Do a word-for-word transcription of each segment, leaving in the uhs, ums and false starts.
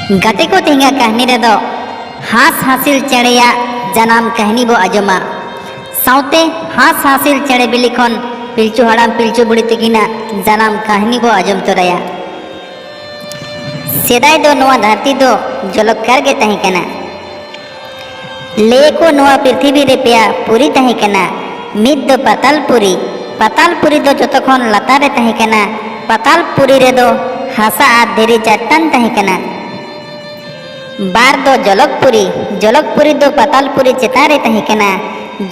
ᱜᱟᱛᱮ ᱠᱚ, ᱛᱮᱦᱮᱧᱟᱜ ᱠᱟᱹᱦᱱᱤ ᱨᱮᱫᱚ ᱦᱟᱸᱥ ᱦᱟᱸᱥᱤᱞ ᱪᱮᱬᱮᱭᱟᱜ ᱡᱟᱱᱟᱢ ᱠᱟᱹᱦᱱᱤ ᱵᱚ ᱟᱸᱡᱚᱢᱟ᱾ ᱥᱟᱶᱛᱮ ᱦᱟᱸᱥ ᱦᱟᱸᱥᱤᱞ ᱪᱮᱬᱮ ᱵᱤᱞᱤ ᱠᱷᱚᱱ ᱯᱤᱞᱪᱩ ᱦᱟᱲᱟᱢ ᱯᱤᱞᱪᱩ ᱵᱩᱲᱦᱤ ᱛᱟᱹᱠᱤᱱᱟᱜ ᱡᱟᱱᱟᱢ ᱠᱟᱹᱦᱱᱤ ᱵᱚ ᱟᱸᱡᱚᱢ ᱛᱚᱨᱟᱭᱟ᱾ ᱥᱮᱫᱟᱭ ᱫᱚ ᱱᱚᱣᱟ ᱫᱷᱟᱹᱨᱛᱤ ᱫᱚ ᱡᱚᱞᱚᱠᱠᱟᱨ ᱜᱮ ᱛᱟᱦᱮᱸ ᱠᱟᱱᱟ᱾ ᱞᱟᱹᱭᱟᱠᱚ ᱱᱚᱣᱟ ᱯᱨᱤᱛᱷᱤᱵᱤ ᱨᱮ ᱯᱮᱭᱟ ᱯᱩᱨᱤ ᱛᱟᱦᱮᱸ ᱠᱟᱱᱟ᱾ ᱢᱤᱫ ᱫᱚ ᱯᱟᱛᱟᱞ ᱯᱩᱨᱤ᱾ ᱯᱟᱛᱟᱞ ᱯᱩᱨᱤ ᱫᱚ ᱡᱚᱛᱚ ᱠᱷᱚᱱ ᱞᱟᱛᱟᱨ ᱨᱮ ᱛᱟᱦᱮᱸ ᱠᱟᱱᱟ᱾ ᱯᱟᱛᱟᱞ ᱯᱩᱨᱤ ᱨᱮᱫᱚ ᱦᱟᱥᱟ ᱟᱨ ᱫᱷᱤᱨᱤ ᱪᱟᱴᱟᱱ ᱛᱟᱦᱮᱸ ᱠᱟᱱᱟ᱾ ᱵᱟᱨ ᱫᱚ ᱡᱚᱞᱚᱠᱯᱩᱨᱤ᱾ ᱡᱚᱞᱚᱠᱯᱩᱨᱤ ᱫᱚ ᱯᱟᱛᱟᱞᱯᱩᱨᱤ ᱪᱮᱛᱟᱱ ᱨᱮ ᱛᱟᱦᱮᱸ ᱠᱟᱱᱟ᱾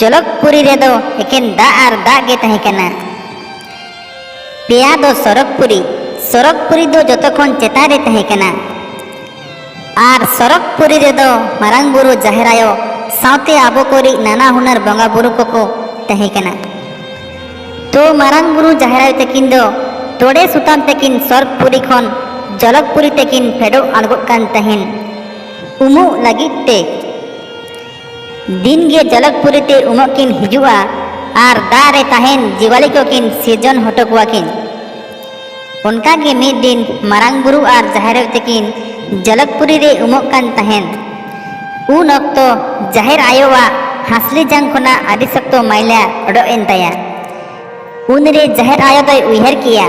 ᱡᱚᱞᱚᱠᱯᱩᱨᱤ ᱨᱮᱫᱚ ᱮᱠᱮᱱ ᱫᱟᱜ ᱟᱨ ᱫᱟᱜ ᱜᱮ ᱛᱟᱦᱮᱸ ᱠᱟᱱᱟ᱾ ᱯᱮᱭᱟ ᱫᱚ ᱥᱚᱨᱚᱜᱽᱯᱩᱨᱤ᱾ ᱥᱚᱨᱚᱜᱽᱯᱩᱨᱤ ᱫᱚ ᱡᱚᱛᱚ ᱠᱷᱚᱱ ᱪᱮᱛᱟᱱ ᱨᱮ ᱛᱟᱦᱮᱸ ᱠᱟᱱᱟ᱾ ᱟᱨ ᱥᱚᱨᱚᱜᱽᱯᱩᱨᱤ ᱨᱮᱫᱚ ᱢᱟᱨᱟᱝ ᱵᱩᱨᱩ ᱡᱟᱦᱮᱨ ᱟᱭᱳ ᱥᱟᱶᱛᱮ ᱟᱵᱚ ᱠᱚᱨᱤᱡ ᱱᱟᱱᱟ ᱦᱩᱱᱟᱹᱨ ᱵᱚᱸᱜᱟ ᱵᱩᱨᱩ ᱠᱚᱠᱚ ᱛᱟᱦᱮᱸ ᱠᱟᱱᱟ᱾ ᱛᱚ ᱢᱟᱨᱟᱝ ᱵᱩᱨᱩ ᱡᱟᱦᱮᱨ ᱟᱭᱳ ᱛᱟᱹᱠᱤᱱ ᱫᱚ ᱛᱚᱲᱮ ᱥᱩᱛᱟᱢ ᱛᱮᱠᱤᱱ ᱥᱚᱨᱜᱽᱯᱩᱨᱤ ᱠᱷᱚᱱ ᱡᱚᱞᱚᱠᱯᱩᱨᱤ ᱛᱮᱠᱤᱱ ᱯᱷᱮᱰᱚᱜ ᱟᱬᱜᱚᱜ ᱠᱟᱱ ᱛᱟᱦᱮᱱ ᱩᱢᱩᱜ ᱞᱟᱹᱜᱤᱫ ᱛᱮ᱾ ᱫᱤᱱ ᱜᱮ ᱡᱚᱞᱚᱠᱯᱩᱨᱤ ᱛᱮ ᱩᱢᱚᱜ ᱠᱤᱱ ᱦᱤᱡᱩᱜᱼᱟ ᱟᱨ ᱫᱟᱜ ᱨᱮ ᱛᱟᱦᱮᱱ ᱡᱤᱣᱟᱹᱞᱤ ᱠᱚᱠᱤᱱ ᱥᱤᱨᱡᱚᱱ ᱦᱚᱴᱚ ᱠᱚᱣᱟ ᱠᱤᱱ᱾ ᱚᱱᱠᱟ ᱜᱮ ᱢᱤᱫ ᱫᱤᱱ ᱢᱟᱨᱟᱝ ᱵᱩᱨᱩ ᱟᱨ ᱡᱟᱦᱮᱨ ᱟᱭᱳ ᱛᱟᱹᱠᱤᱱ ᱡᱚᱞᱚᱠᱯᱩᱨᱤ ᱨᱮ ᱩᱢᱚᱜ ᱠᱟᱱ ᱛᱟᱦᱮᱸᱱ᱾ ᱩᱱ ᱚᱠᱛᱚ ᱡᱟᱦᱮᱨ ᱟᱭᱳᱣᱟᱜ ᱦᱟᱸᱥᱞᱤ ᱡᱟᱝ ᱠᱷᱚᱱᱟᱜ ᱟᱹᱰᱤ ᱥᱚᱠᱛᱚ ᱢᱟᱭᱞᱟ ᱚᱰᱚᱜ ᱮᱱ ᱛᱟᱭᱟ᱾ ᱩᱱᱨᱮ ᱡᱟᱦᱮᱨ ᱟᱭᱳ ᱫᱚᱭ ᱩᱭᱦᱟᱹᱨ ᱠᱮᱜᱼᱟ,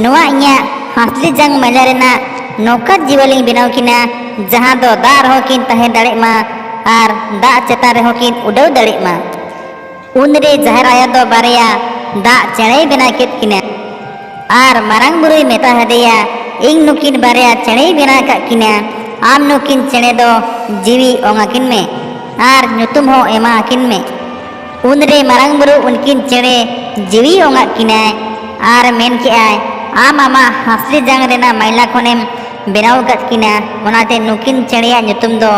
ᱱᱚᱣᱟ ᱤᱧᱟᱹᱜ ᱦᱟᱸᱥᱞᱤ ᱡᱟᱝ ᱢᱟᱭᱞᱟ ᱨᱮᱱᱟᱜ ᱱᱚᱝᱠᱟ ᱡᱤᱣᱟᱹᱞᱤᱧ ᱵᱮᱱᱟᱣ ᱠᱤᱱᱟ, ᱡᱟᱦᱟᱸ ᱫᱚ ᱫᱟᱜ ᱨᱮᱦᱚᱸ ᱠᱤᱱ ᱛᱟᱦᱮᱸ ᱫᱟᱲᱮᱜ ᱢᱟ ᱟᱨ ᱫᱟᱜ ᱪᱮᱛᱟᱱ ᱨᱮᱦᱚᱸ ᱠᱤᱱ ᱩᱰᱟᱹᱣ ᱫᱟᱲᱮᱜ ᱢᱟ᱾ ᱩᱱᱨᱮ ᱡᱟᱦᱮᱨ ᱟᱭᱳ ᱫᱚ ᱵᱟᱨᱭᱟ ᱫᱟᱜ ᱪᱮᱬᱮᱭ ᱵᱮᱱᱟᱣ ᱠᱮᱫ ᱠᱤᱱᱟ ᱟᱨ ᱢᱟᱨᱟᱝ ᱵᱩᱨᱩᱭ ᱢᱮᱛᱟ ᱦᱟᱫᱮᱭᱟ, ᱤᱧ ᱱᱩᱠᱤᱱ ᱵᱟᱨᱭᱟ ᱪᱮᱬᱮᱭ ᱵᱮᱱᱟᱣ ᱟᱠᱟᱫ ᱠᱤᱱᱟ, ᱟᱢ ᱱᱩᱠᱤᱱ ᱪᱮᱬᱮ ᱫᱚ ᱡᱤᱣᱤ ᱚᱝ ᱟᱹᱠᱤᱱ ᱢᱮ ᱟᱨ ᱧᱩᱛᱩᱢ ᱦᱚᱸ ᱮᱢᱟ ᱟᱹᱠᱤᱱ ᱢᱮ᱾ ᱩᱱᱨᱮ ᱢᱟᱨᱟᱝ ᱵᱩᱨᱩ ᱩᱱᱠᱤᱱ ᱪᱮᱬᱮ ᱡᱤᱣᱤ ᱚᱝ ᱟᱫ ᱠᱤᱱᱟᱭ ᱟᱨ ᱢᱮᱱ ᱠᱮᱜᱼᱟᱭ, ᱟᱢ ᱟᱢᱟᱜ ᱦᱟᱸᱥᱞᱤ ᱡᱟᱝ ᱨᱮᱱᱟᱜ ᱢᱟᱭᱞᱟ ᱠᱷᱚᱱᱮᱢ ᱵᱮᱱᱟᱣ ᱟᱠᱟᱫ ᱠᱤᱱᱟ, ᱚᱱᱟᱛᱮ ᱱᱩᱠᱤᱱ ᱪᱮᱬᱮᱭᱟᱜ ᱧᱩᱛᱩᱢ ᱫᱚ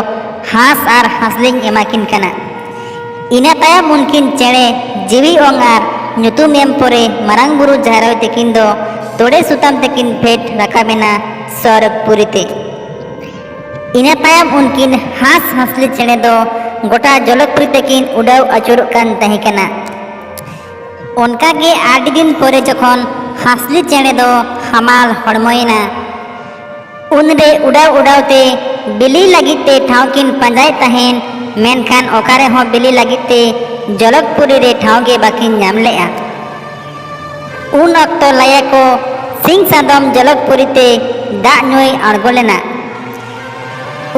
ᱦᱟᱸᱥ ᱟᱨ ᱦᱟᱸᱥᱞᱤᱧ ᱮᱢᱟ ᱠᱤᱱ ᱠᱟᱱᱟ᱾ ᱤᱱᱟᱹ ᱛᱟᱭᱚᱢ ᱩᱱᱠᱤᱱ ᱪᱮᱬᱮ ᱡᱤᱣᱤ ᱚᱝ ᱟᱨ ᱧᱩᱛᱩᱢ ᱮᱢ ᱯᱚᱨᱮ ᱢᱟᱨᱟᱝ ᱵᱩᱨᱩ ᱡᱟᱦᱮᱨ ᱟᱭᱳ ᱛᱟᱹᱠᱤᱱ ᱫᱚ ᱛᱚᱲᱮ ᱥᱩᱛᱟᱢ ᱛᱮᱠᱤᱱ ᱯᱷᱮᱰ ᱨᱟᱠᱟᱵ ᱮᱱᱟ ᱥᱚᱨᱚᱜᱽᱯᱩᱨᱤ ᱛᱮ᱾ ᱤᱱᱟᱹ ᱛᱟᱭᱚᱢ ᱩᱱᱠᱤᱱ ᱦᱟᱸᱥ ᱦᱟᱸᱥᱞᱤ ᱪᱮᱬᱮ ᱫᱚ ᱜᱚᱴᱟ ᱡᱚᱞᱚᱠᱯᱩᱨᱤ ᱛᱮᱠᱤᱱ ᱩᱰᱟᱹᱣ ᱟᱹᱪᱩᱨᱚᱜ ᱠᱟᱱ ᱛᱟᱦᱮᱸ ᱠᱟᱱᱟ᱾ ᱚᱱᱠᱟ ᱜᱮ ᱟᱹᱰᱤ ᱫᱤᱱ ᱯᱚᱨᱮ ᱡᱚᱠᱷᱚᱱ ᱦᱟᱸᱥᱞᱤ ᱪᱮᱬᱮ ᱫᱚ ᱦᱟᱢᱟᱞ ᱦᱚᱲᱢᱚᱭᱮᱱᱟ, ᱩᱱᱨᱮ ᱩᱰᱟᱹᱣ ᱩᱰᱟᱹᱣ ᱛᱮ ᱵᱤᱞᱤ ᱞᱟᱹᱜᱤᱫ ᱛᱮ ᱴᱷᱟᱶ ᱠᱤᱱ ᱯᱟᱸᱡᱟᱭᱮᱫ ᱛᱟᱦᱮᱱ, ᱢᱮᱱᱠᱷᱟᱱ ᱚᱠᱟ ᱨᱮᱦᱚᱸ ᱵᱤᱞᱤ ᱞᱟᱹᱜᱤᱫ ᱛᱮ ᱡᱚᱞᱚᱠᱯᱩᱨᱤ ᱨᱮ ᱴᱷᱟᱶ ᱜᱮ ᱵᱟᱹᱠᱤᱱ ᱧᱟᱢ ᱞᱮᱫᱼᱟ᱾ ᱩᱱ ᱚᱠᱛᱚ ᱞᱟᱹᱭᱟᱠᱚ, ᱥᱤᱝ ᱥᱟᱫᱚᱢ ᱡᱚᱞᱚᱠᱯᱩᱨᱤ ᱛᱮ ᱫᱟᱜ ᱧᱩᱭ ᱟᱬᱜᱚ ᱞᱮᱱᱟ᱾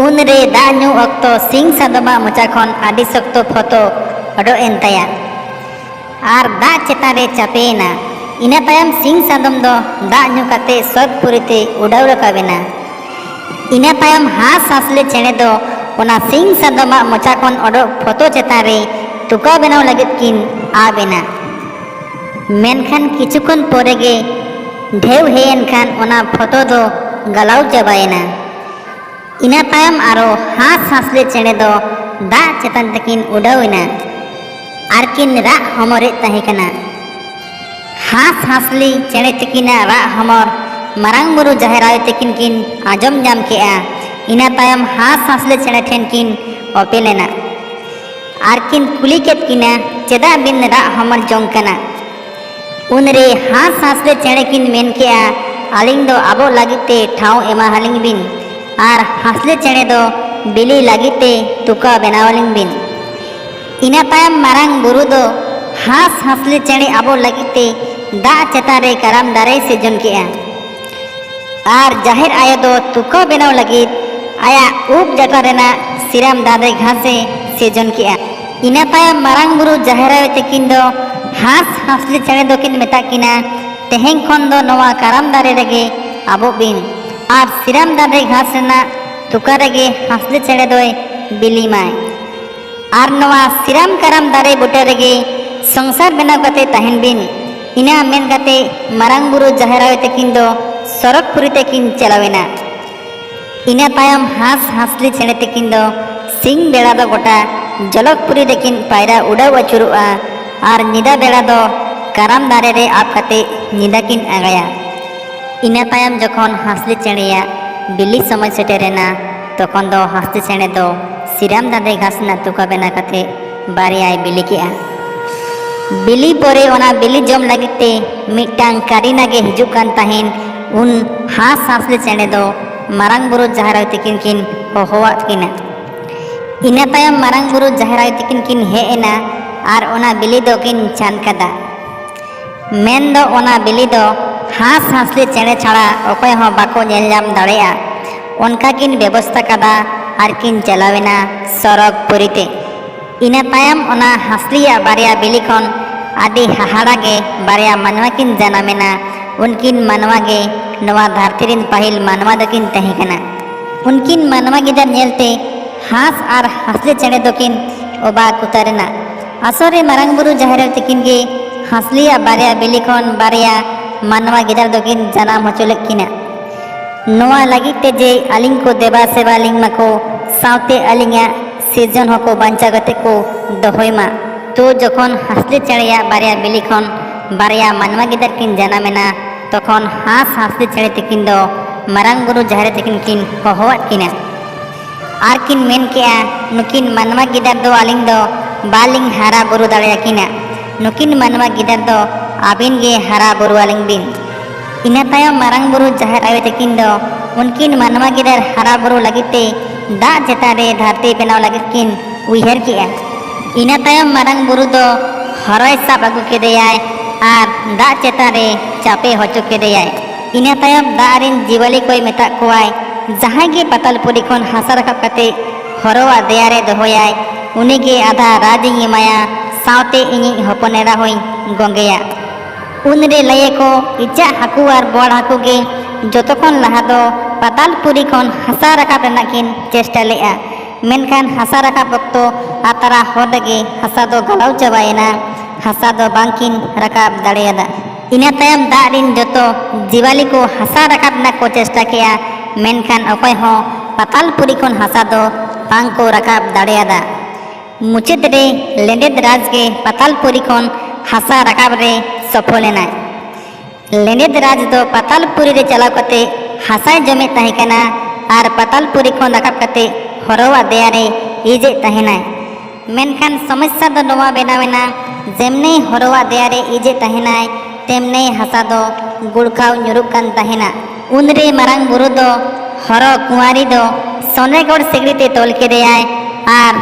ᱩᱱᱨᱮ ᱫᱟᱜ ᱧᱩ ᱚᱠᱛᱚ ᱥᱤᱝ ᱥᱟᱫᱚᱢᱟᱜ ᱢᱚᱪᱟ ᱠᱷᱚᱱ ᱟᱹᱰᱤ ᱥᱚᱠᱛᱚ ᱯᱷᱚᱛᱚ ᱚᱰᱚᱠ ᱮᱱ ᱛᱟᱭᱟ ᱟᱨ ᱫᱟᱜ ᱪᱮᱛᱟᱱ ᱨᱮ ᱪᱟᱯᱮᱭᱮᱱᱟ᱾ ᱤᱱᱟᱹ ᱛᱟᱭᱚᱢ ᱥᱤᱝ ᱥᱟᱫᱚᱢ ᱫᱚ ᱫᱟᱜ ᱧᱩ ᱠᱟᱛᱮ ᱥᱚᱨᱜᱽᱯᱩᱨᱤ ᱛᱮ ᱩᱰᱟᱹᱣ ᱨᱟᱠᱟᱵ ᱮᱱᱟ᱾ ᱤᱱᱟᱹ ᱛᱟᱭᱚᱢ ᱦᱟᱸᱥ ᱦᱟᱸᱥᱞᱤ ᱪᱮᱬᱮ ᱫᱚ ᱚᱱᱟ ᱥᱤᱝ ᱥᱟᱫᱚᱢᱟᱜ ᱢᱚᱪᱟ ᱠᱷᱚᱱ ᱚᱰᱚᱠ ᱯᱷᱚᱛᱚ ᱪᱮᱛᱟᱱ ᱨᱮ ᱛᱩᱠᱟᱹ ᱵᱮᱱᱟᱣ ᱞᱟᱹᱜᱤᱫ ᱠᱤᱱ ᱟᱵ ᱮᱱᱟ᱾ ᱢᱮᱱᱠᱷᱟᱱ ᱠᱤᱪᱷᱩ ᱠᱷᱚᱱ ᱯᱚᱨᱮ ᱜᱮ ᱰᱷᱮᱣ ᱦᱮᱡ ᱮᱱ ᱠᱷᱟᱱ ᱚᱱᱟ ᱯᱷᱚᱛᱚ ᱫᱚ ᱜᱟᱞᱟᱣ ᱪᱟᱵᱟᱭᱮᱱᱟ᱾ ᱤᱱᱟᱹ ᱛᱟᱭᱚᱢ ᱟᱨᱚ ᱦᱟᱸᱥ ᱦᱟᱸᱥᱞᱤ ᱪᱮᱬᱮ ᱫᱚ ᱫᱟᱜ ᱪᱮᱛᱟᱱ ᱛᱮᱠᱤᱱ ᱩᱰᱟᱹᱣ ᱮᱱᱟ ᱟᱨ ᱠᱤᱱ ᱨᱟᱜ ᱦᱚᱢᱚᱨᱮᱫ ᱛᱟᱦᱮᱸ ᱠᱟᱱᱟ᱾ ᱦᱟᱸᱥ ᱦᱟᱸᱥᱞᱤ ᱪᱮᱬᱮ ᱛᱤᱠᱤᱱᱟᱜ ᱨᱟᱜ ᱦᱚᱢᱚᱨ ᱢᱟᱨᱟᱝ ᱵᱩᱨᱩ ᱡᱟᱦᱮᱨ ᱟᱭᱳ ᱛᱤᱠᱤᱱ ᱠᱤᱱ ᱟᱸᱡᱚᱢ ᱧᱟᱢ ᱠᱮᱜᱼᱟ᱾ ᱤᱱᱟᱹ ᱛᱟᱭᱚᱢ ᱦᱟᱸᱥ ᱦᱟᱸᱥᱞᱤ ᱪᱮᱬᱮ ᱴᱷᱮᱱ ᱠᱤᱱ ᱚᱯᱮᱞ ᱮᱱᱟ ᱟᱨ ᱠᱤᱱ ᱠᱩᱞᱤ ᱠᱮᱫ ᱠᱤᱱᱟ, "ᱪᱮᱫᱟᱜ ᱵᱤᱱ ᱨᱟᱜ ᱦᱚᱢᱚᱨ ᱡᱚᱝ ᱠᱟᱱᱟ?" ᱩᱱᱨᱮ ᱦᱟᱸᱥ ᱦᱟᱸᱥᱞᱤ ᱪᱮᱬᱮ ᱠᱤᱱ ᱢᱮᱱ ᱠᱮᱜᱼᱟ, "ᱟᱹᱞᱤᱧ ᱫᱚ ᱟᱵᱚᱜ ᱞᱟᱹᱜᱤᱫ ᱛᱮ ᱴᱷᱟᱶ ᱮᱢᱟ ᱟᱹᱞᱤᱧ ᱵᱤᱱ ᱟᱨ ᱦᱟᱸᱥᱞᱤ ᱪᱮᱬᱮ ᱫᱚ ᱵᱤᱞᱤ ᱞᱟᱹᱜᱤᱫ ᱛᱮ ᱛᱩᱠᱟᱹ ᱵᱮᱱᱟᱣ ᱟᱹᱞᱤᱧ ᱵᱤᱱ᱾" ᱤᱱᱟᱹ ᱛᱟᱭᱚᱢ ᱢᱟᱨᱟᱝ ᱵᱩᱨᱩ ᱫᱚ ᱦᱟᱸᱥ ᱦᱟᱸᱥᱞᱤ ᱪᱮᱬᱮ ᱟᱵᱚᱜ ᱞᱟᱹᱜᱤᱫ ᱛᱮ ᱫᱟᱜ ᱪᱮᱛᱟᱱ ᱨᱮ ᱠᱟᱨᱟᱢ ᱫᱟᱨᱮᱭ ᱥᱤᱨᱡᱚᱱ ᱠᱮᱜᱼᱟ᱾ ᱟᱨ ᱡᱟᱦᱮᱨ ᱟᱭᱳ ᱫᱚ ᱛᱩᱠᱟᱹ ᱵᱮᱱᱟᱣ ᱞᱟᱹᱜᱤᱫ ᱟᱭᱟᱜ ᱩᱵ ᱡᱟᱴᱟ ᱨᱮᱱᱟᱜ ᱥᱤᱨᱟᱢ ᱫᱟᱨᱮ ᱜᱷᱟᱥ ᱮ ᱥᱤᱨᱡᱚᱱ ᱠᱮᱜᱼᱟ᱾ ᱤᱱᱟᱹ ᱛᱟᱭᱚᱢ ᱢᱟᱨᱟᱝ ᱵᱩᱨᱩ ᱡᱟᱦᱮᱨ ᱟᱭᱳ ᱛᱟᱹᱠᱤᱱ ᱫᱚ ᱦᱟᱸᱥ ᱦᱟᱸᱥᱞᱤ ᱪᱮᱬᱮ ᱫᱚᱠᱤᱱ ᱢᱮᱛᱟ ᱠᱤᱱᱟ, "ᱛᱮᱦᱮᱧ ᱠᱷᱚᱱ ᱫᱚ ᱱᱚᱣᱟ ᱠᱟᱨᱟᱢ ᱫᱟᱨᱮ ᱨᱮᱜᱮ ᱟᱵᱚᱜ ᱵᱤᱱ ᱟᱨ ᱥᱤᱨᱟᱢ ᱫᱟᱨᱮ ᱜᱷᱟᱥ ᱨᱮᱱᱟᱜ ᱛᱩᱠᱟᱹ ᱨᱮᱜᱮ ᱦᱟᱸᱥᱞᱤ ᱪᱮᱬᱮ ᱫᱚᱭ ᱵᱤᱞᱤ ᱢᱟᱭ᱾" ᱟᱨ ᱱᱚᱣᱟ ᱥᱤᱨᱟᱢ ᱠᱟᱨᱟᱢ ᱫᱟᱨᱮ ᱵᱩᱴᱟᱹ ᱨᱮᱜᱮ ᱥᱚᱝᱥᱟᱨ ᱵᱮᱱᱟᱣ ᱠᱟᱛᱮ ᱛᱟᱦᱮᱱ ᱵᱤᱱ᱾ ᱤᱱᱟᱹ ᱢᱮᱱ ᱠᱟᱛᱮ ᱢᱟᱨᱟᱝ ᱵᱩᱨᱩ ᱡᱟᱦᱮᱨ ᱟᱭᱳ ᱛᱟᱹᱠᱤᱱ ᱫᱚ ᱥᱚᱨᱚᱜᱽᱯᱩᱨᱤ ᱛᱮᱠᱤᱱ ᱪᱟᱞᱟᱣ ᱮᱱᱟ᱾ ᱤᱱᱟᱹ ᱛᱟᱭᱚᱢ ᱦᱟᱸᱥ ᱦᱟᱸᱥᱞᱤ ᱪᱮᱬᱮ ᱛᱟᱹᱠᱤᱱ ᱫᱚ ᱥᱤᱧ ᱵᱮᱲᱟ ᱫᱚ ᱜᱚᱴᱟ ᱡᱚᱞᱚᱠᱯᱩᱨᱤ ᱨᱮᱠᱤᱱ ᱯᱟᱭᱨᱟ ᱩᱰᱟᱹᱣ ᱟᱹᱪᱩᱨᱚᱜᱼᱟ ᱟᱨ ᱧᱤᱫᱟᱹ ᱵᱮᱲᱟ ᱫᱚ ᱠᱟᱨᱟᱢ ᱫᱟᱨᱮ ᱨᱮ ᱟᱵ ᱠᱟᱛᱮ ᱧᱤᱫᱟᱹ ᱠᱤᱱ ᱟᱸᱜᱟᱭᱟ᱾ ᱤᱱᱟᱹ ᱛᱟᱭᱚᱢ ᱡᱚᱠᱷᱚᱱ ᱦᱟᱸᱥᱞᱤ ᱪᱮᱬᱮᱭᱟᱜ ᱵᱤᱞᱤ ᱥᱚᱢᱚᱭ ᱥᱮᱴᱮᱨᱮᱱᱟ, ᱛᱚᱠᱷᱚᱱ ᱫᱚ ᱦᱟᱸᱥᱞᱤ ᱪᱮᱬᱮ ᱫᱚ ᱥᱤᱨᱟᱢ ᱫᱟᱨᱮ ᱜᱷᱟᱥ ᱨᱮᱱᱟᱜ ᱛᱩᱠᱟᱹ ᱵᱮᱱᱟᱣ ᱠᱟᱛᱮ ᱵᱟᱨᱭᱟᱭ ᱵᱤᱞᱤ ᱠᱮᱜᱼᱟ᱾ ᱵᱤᱞᱤ ᱯᱚᱨᱮ ᱚᱱᱟ ᱵᱤᱞᱤ ᱡᱚᱢ ᱞᱟᱹᱜᱤᱫ ᱛᱮ ᱢᱤᱫᱴᱟᱝ ᱠᱟᱨᱤᱱᱟ ᱜᱮ ᱦᱤᱡᱩᱜ ᱠᱟᱱ ᱛᱟᱦᱮᱱ᱾ ᱩᱱ ᱦᱟᱸᱥ ᱦᱟᱸᱥᱞᱤ ᱪᱮᱬᱮ ᱫᱚ ᱢᱟᱨᱟᱝ ᱵᱩᱨᱩ ᱡᱟᱦᱮᱨ ᱟᱭᱳ ᱛᱤᱠᱤᱱ ᱠᱤᱱ ᱦᱚᱦᱚᱣᱟᱫ ᱠᱤᱱᱟ᱾ ᱤᱱᱟᱹ ᱛᱟᱭᱚᱢ ᱢᱟᱨᱟᱝ ᱵᱩᱨᱩ ᱡᱟᱦᱮᱨ ᱟᱭᱳ ᱛᱤᱠᱤᱱ ᱠᱤᱱ ᱦᱮᱡ ᱮᱱᱟ ᱟᱨ ᱚᱱᱟ ᱵᱤᱞᱤ ᱫᱚᱠᱤᱱ ᱪᱷᱟᱱ ᱠᱟᱫᱟ᱾ ᱢᱮᱱᱫᱚ ᱚᱱᱟ ᱵᱤᱞᱤ ᱫᱚ ᱦᱟᱸᱥ ᱦᱟᱸᱥᱞᱤ ᱪᱮᱬᱮ ᱪᱷᱟᱲᱟ ᱚᱠᱚᱭ ᱦᱚᱸ ᱵᱟᱠᱚ ᱧᱮᱞ ᱧᱟᱢ ᱫᱟᱲᱮᱭᱟᱜᱼᱟ᱾ ᱚᱱᱠᱟ ᱠᱤᱱ ᱵᱮᱵᱚᱥᱛᱟ ᱠᱟᱫᱟ ᱟᱨ ᱠᱤᱱ ᱪᱟᱞᱟᱣᱮᱱᱟ ᱥᱚᱨᱚᱜᱽ ᱯᱩᱨᱤ ᱛᱮ᱾ ᱤᱱᱟᱹ ᱛᱟᱭᱚᱢ ᱚᱱᱟ ᱦᱟᱸᱥᱞᱤᱭᱟᱜ ᱵᱟᱨᱭᱟ ᱵᱤᱞᱤ ᱠᱷᱚᱱ ᱟᱹᱰᱤ ᱦᱟᱦᱟᱲᱟ ᱜᱮ ᱵᱟᱨᱭᱟ ᱢᱟᱱᱣᱟ ᱠᱤᱱ ᱡᱟᱱᱟᱢᱮᱱᱟ᱾ ᱩᱱᱠᱤᱱ ᱢᱟᱱᱣᱟ ᱜᱮ ᱱᱚᱣᱟ ᱫᱷᱟᱹᱨᱛᱤ ᱨᱤᱱ ᱯᱟᱹᱦᱤᱞ ᱢᱟᱱᱣᱟ ᱫᱚᱠᱤᱱ ᱛᱟᱦᱮᱸ ᱠᱟᱱᱟ᱾ ᱩᱱᱠᱤᱱ ᱢᱟᱱᱣᱟ ᱜᱤᱫᱟᱹᱨ ᱧᱮᱞᱛᱮ ᱦᱟᱸᱥ ᱟᱨ ᱦᱟᱸᱥᱞᱤ ᱪᱮᱬᱮ ᱫᱚᱠᱤᱱ ᱚᱵᱟᱠ ᱩᱛᱟᱹᱨᱮᱱᱟ᱾ ᱟᱥᱚᱞ ᱨᱮ ᱢᱟᱨᱟᱝ ᱵᱩᱨᱩ ᱡᱟᱦᱮᱨ ᱟᱭᱳ ᱛᱤᱠᱤᱱ ᱜᱮ ᱦᱟᱸᱥᱞᱤᱭᱟᱜ ᱵᱟᱨᱭᱟ ᱵᱤᱞᱤ ᱠᱷᱚᱱ ᱵᱟᱨᱭᱟ ᱢᱟᱱᱣᱟ ᱜᱤᱫᱟᱹᱨ ᱫᱚᱠᱤᱱ ᱡᱟᱱᱟᱢ ᱦᱚᱪᱚ ᱞᱮᱫ ᱠᱤᱱᱟ᱾ ᱱᱚᱣᱟ ᱞᱟᱹᱜᱤᱫ ᱛᱮ ᱡᱮ ᱟᱹᱞᱤᱧ ᱠᱚ ᱫᱮᱵᱟ ᱥᱮᱵᱟ ᱞᱤᱧ ᱢᱟᱠᱚ, ᱥᱟᱶᱛᱮ ᱟᱹᱞᱤᱧᱟᱜ ᱥᱤᱨᱡᱚᱱ ᱦᱚᱸᱠᱚ ᱵᱟᱧᱪᱟᱣ ᱠᱟᱛᱮ ᱠᱚ ᱫᱚᱦᱚᱭ ᱢᱟ᱾ ᱛᱚ ᱡᱚᱠᱷᱚᱱ ᱦᱟᱸᱥᱞᱤ ᱪᱮᱬᱮᱭᱟᱜ ᱵᱟᱨᱭᱟ ᱵᱤᱞᱤ ᱠᱷᱚᱱ ᱵᱟᱨᱭᱟ ᱢᱟᱱᱣᱟ ᱜᱤᱫᱟᱹᱨ ᱠᱤᱱ ᱡᱟᱱᱟᱢᱮᱱᱟ, ᱛᱚᱠᱷᱚᱱ ᱦᱟᱸᱥ ᱦᱟᱸᱥᱞᱤ ᱪᱮᱬᱮ ᱛᱤᱠᱤᱱ ᱫᱚ ᱢᱟᱨᱟᱝ ᱵᱩᱨᱩ ᱡᱟᱦᱮᱨ ᱛᱤᱠᱤᱱ ᱠᱤᱱ ᱦᱚᱦᱚᱣᱟᱫ ᱠᱤᱱᱟ᱾ ᱟᱨ ᱠᱤᱱ ᱢᱮᱱ ᱠᱮᱜᱼᱟ, "ᱱᱩᱠᱤᱱ ᱢᱟᱱᱣᱟ ᱜᱤᱫᱟᱹᱨ ᱫᱚ ᱟᱹᱞᱤᱧ ᱫᱚ ᱵᱟᱞᱤᱧ ᱦᱟᱨᱟ ᱵᱩᱨᱩ ᱫᱟᱲᱮᱭᱟᱠᱤᱱᱟ᱾ ᱱᱩᱠᱤᱱ ᱢᱟᱱᱣᱟ ᱜᱤᱫᱟᱹᱨ ᱫᱚ ᱟᱹᱵᱤᱱ ᱜᱮ ᱦᱟᱨᱟ ᱵᱩᱨᱩ ᱟᱹᱞᱤᱧ ᱵᱤᱱ᱾" ᱤᱱᱟᱹ ᱛᱟᱭᱚᱢ ᱢᱟᱨᱟᱝ ᱵᱩᱨᱩ ᱡᱟᱦᱮᱨ ᱟᱭᱳ ᱛᱟᱹᱠᱤᱱ ᱫᱚ ᱩᱱᱠᱤᱱ ᱢᱟᱱᱣᱟ ᱜᱤᱫᱟᱹᱨ ᱦᱟᱨᱟ ᱵᱩᱨᱩ ᱞᱟᱹᱜᱤᱫ ᱛᱮ ᱫᱟᱜ ᱪᱮᱛᱟᱱ ᱨᱮ ᱫᱷᱟᱹᱨᱛᱤ ᱵᱮᱱᱟᱣ ᱞᱟᱹᱜᱤᱫ ᱠᱤᱱ ᱩᱭᱦᱟᱹᱨ ᱠᱮᱜᱼᱟ᱾ ᱤᱱᱟᱹ ᱛᱟᱭᱚᱢ ᱢᱟᱨᱟᱝ ᱵᱩᱨᱩ ᱫᱚ ᱦᱚᱨᱚᱭ ᱥᱟᱵ ᱟᱹᱜᱩ ᱠᱮᱫᱮᱭᱟᱭ ᱟᱨ ᱫᱟᱜ ᱪᱮᱛᱟᱱ ᱨᱮ ᱪᱟᱯᱮ ᱦᱚᱪᱚ ᱠᱮᱫᱮᱭᱟᱭ᱾ ᱤᱱᱟᱹ ᱛᱟᱭᱚᱢ ᱫᱟᱜ ᱨᱤᱱ ᱡᱤᱣᱟᱹᱞᱤ ᱠᱚᱭ ᱢᱮᱛᱟᱜ ᱠᱚᱣᱟᱭ, "ᱡᱟᱦᱟᱸᱭ ᱜᱮ ᱯᱟᱛᱟᱞᱯᱩᱨᱤ ᱠᱷᱚᱱ ᱦᱟᱥᱟ ᱨᱟᱠᱟᱵ ᱠᱟᱛᱮ ᱦᱚᱨᱚᱣᱟᱜ ᱫᱮᱭᱟ ᱨᱮ ᱫᱚᱦᱚᱭᱟᱭ, ᱩᱱᱤ ᱜᱮ ᱟᱫᱷᱟ ᱨᱟᱡᱽ ᱤᱧ ᱮᱢᱟᱭᱟ, ᱥᱟᱶᱛᱮ ᱤᱧᱤᱡ ᱦᱚᱯᱚᱱ ᱮᱨᱟ ᱦᱚᱸᱧ ᱜᱚᱝᱜᱮᱭᱟ᱾" ᱩᱱᱨᱮ ᱞᱟᱹᱭᱟᱠᱚ, ᱤᱪᱟᱹᱜ ᱦᱟᱹᱠᱩ ᱟᱨ ᱵᱚᱣᱟᱲ ᱦᱟᱹᱠᱩ ᱜᱮ ᱡᱚᱛᱚ ᱠᱷᱚᱱ ᱞᱟᱦᱟ ᱫᱚ ᱯᱟᱛᱟᱞᱯᱩᱨᱤ ᱠᱷᱚᱱ ᱦᱟᱥᱟ ᱨᱟᱠᱟᱵ ᱨᱮᱱᱟᱜ ᱠᱤᱱ ᱪᱮᱥᱴᱟ ᱞᱮᱫᱼᱟ᱾ ᱢᱮᱱᱠᱷᱟᱱ ᱦᱟᱥᱟ ᱨᱟᱠᱟᱵ ᱚᱠᱛᱚ ᱟᱛᱨᱟ ᱦᱚᱨ ᱨᱮᱜᱮ ᱦᱟᱥᱟ ᱫᱚ ᱜᱟᱞᱟᱣ ᱪᱟᱵᱟᱭᱮᱱᱟ᱾ ᱦᱟᱥᱟ ᱫᱚ ᱵᱟᱝᱠᱤᱱ ᱨᱟᱠᱟᱵ ᱫᱟᱲᱮᱭᱟᱫᱟ᱾ ᱤᱱᱟᱹ ᱛᱟᱭᱚᱢ ᱫᱟᱜ ᱨᱤᱱ ᱡᱚᱛᱚ ᱡᱤᱣᱟᱹᱞᱤ ᱠᱚ ᱦᱟᱥᱟ ᱨᱟᱠᱟᱵ ᱨᱮᱱᱟᱜ ᱠᱚ ᱪᱮᱥᱴᱟ ᱠᱮᱜᱼᱟ, ᱢᱮᱱᱠᱷᱟᱱ ᱚᱠᱚᱭ ᱦᱚᱸ ᱯᱟᱛᱟᱞᱯᱩᱨᱤ ᱠᱷᱚᱱ ᱦᱟᱥᱟ ᱫᱚ ᱵᱟᱝ ᱠᱚ ᱨᱟᱠᱟᱵ ᱫᱟᱲᱮᱭᱟᱫᱟ᱾ ᱢᱩᱪᱟᱹᱫ ᱨᱮ ᱞᱮᱸᱰᱮᱫ ᱨᱟᱡᱽ ᱜᱮ ᱯᱟᱛᱟᱞᱯᱩᱨᱤ ᱠᱷᱚᱱ ᱦᱟᱥᱟ ᱨᱟᱠᱟᱵ ᱨᱮ ᱥᱚᱯᱷᱚᱞ ᱮᱱᱟᱭ᱾ ᱞᱮᱸᱰᱮᱫ ᱨᱟᱡᱽ ᱫᱚ ᱯᱟᱛᱟᱞᱯᱩᱨᱤ ᱨᱮ ᱪᱟᱞᱟᱣ ᱠᱟᱛᱮ ᱦᱟᱥᱟᱭ ᱡᱚᱢᱮᱫ ᱛᱟᱦᱮᱸ ᱠᱟᱱᱟ ᱟᱨ ᱯᱟᱛᱟᱞᱯᱩᱨᱤ ᱠᱷᱚᱱ ᱨᱟᱠᱟᱵ ᱠᱟᱛᱮ ᱦᱚᱨᱚᱣᱟᱜ ᱫᱮᱭᱟ ᱨᱮ ᱤᱡᱮᱫ ᱛᱟᱦᱮᱱᱟᱭ᱾ ᱢᱮᱱᱠᱷᱟᱱ ᱥᱚᱢᱚᱥᱥᱟ ᱫᱚ ᱱᱚᱣᱟ ᱵᱮᱱᱟᱣ ᱮᱱᱟ, ᱡᱮᱢᱱᱮ ᱦᱚᱨᱚᱣᱟᱜ ᱫᱮᱭᱟ ᱨᱮ ᱤᱡᱮᱫ ᱛᱟᱦᱮᱱᱟᱭ, ᱛᱮᱢᱱᱮ ᱦᱟᱥᱟ ᱫᱚ ᱜᱩᱲᱠᱷᱟᱣ ᱧᱩᱨᱩᱜ ᱠᱟᱱ ᱛᱟᱦᱮᱱᱟ᱾ ᱩᱱᱨᱮ ᱢᱟᱨᱟᱝ ᱵᱩᱨᱩ ᱫᱚ ᱦᱚᱨᱚ ᱠᱩᱸᱣᱟᱨᱤ ᱫᱚ ᱥᱚᱱᱮᱜᱚᱲ ᱥᱤᱠᱲᱤ ᱛᱮ ᱛᱚᱞ ᱠᱮᱫᱮᱭᱟᱭ ᱟᱨ